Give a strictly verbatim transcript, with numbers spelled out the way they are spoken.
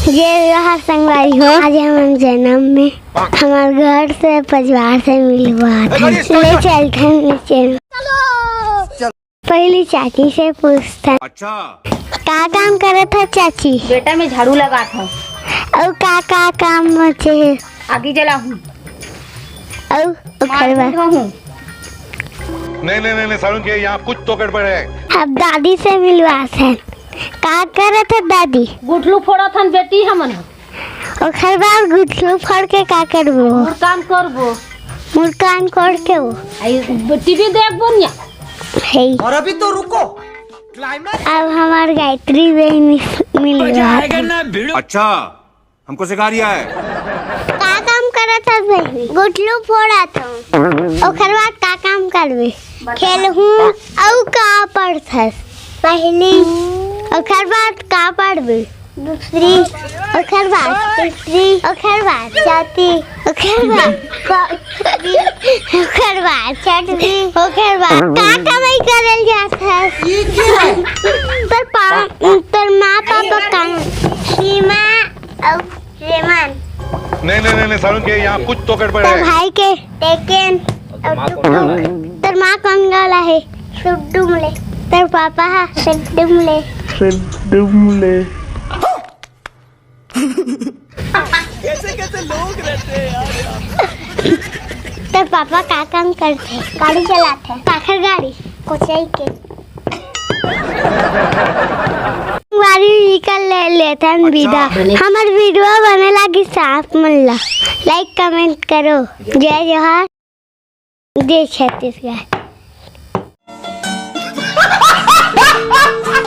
जय जोहार संगवारी हो। आज हमन जनम में हमर घर से, परिवार से मिलवा ले चलथन नीचे। पहली चाची से पूछथन। अच्छा। का काम करत ह चाची? बेटा, मैं झाड़ू लगात हूँ। अउ का का काम बचे हे? आगी जलाहूँ। अउ ओखर बाद? नहीं नहीं नहीं नहीं सारुण के यहाँ कुछ तो गड़बड़ है। अब दादी से मिलवाथन। का करत ह दादी? गुठलू फोड़त हन बेटी हमन ह। ओखर बाद गुठलू फोड़ के का करबो? मुर्कान करबो। मुर्कान कर के वो। आई टीवी देखबो निया। हे। और अभी तो रुको, क्लाइमैक्स। अब हमार गायत्री बहन मिलवा। अच्छा, हमको सिखा रिया है। का काम करत हस बहिनी? गुठलू फोड़त हूँ। ओखर बाद का काम करबे? खेलहूँ। अउ का पढ़थस? पहली। ओखर बाद का पढ़बे? दूसरी। ओखर बाद तीसरी। ओखर बाद चौथी। ओखर बाद पाँचवी। ओखर बाद छठवीं। ओखर बाद का कमाई करल जाथस? तोर पा-, तोर माँ पापा का नाम? सीमा अउ रेमन। नहीं नहीं नहीं नहीं सारुण के यहाँ कुछ तो गड़बड़ है। भाई के टेकन। तोर माँ कौन गाला है? सुड्डुमले। तोर पापा हा? सुड्डुमले। सुड्डुमले। कैसे कैसे लोग रहते हैं यार। तोर पापा का काम करथे? गाड़ी चलाथे। काखर गाड़ी? कोचई के। वारी निकल ले लेथन विदा। हमर वीडियो बने लागी साथ मन ला लाइक कमेंट करो। जय जोहार, जय छत्तीसगढ़।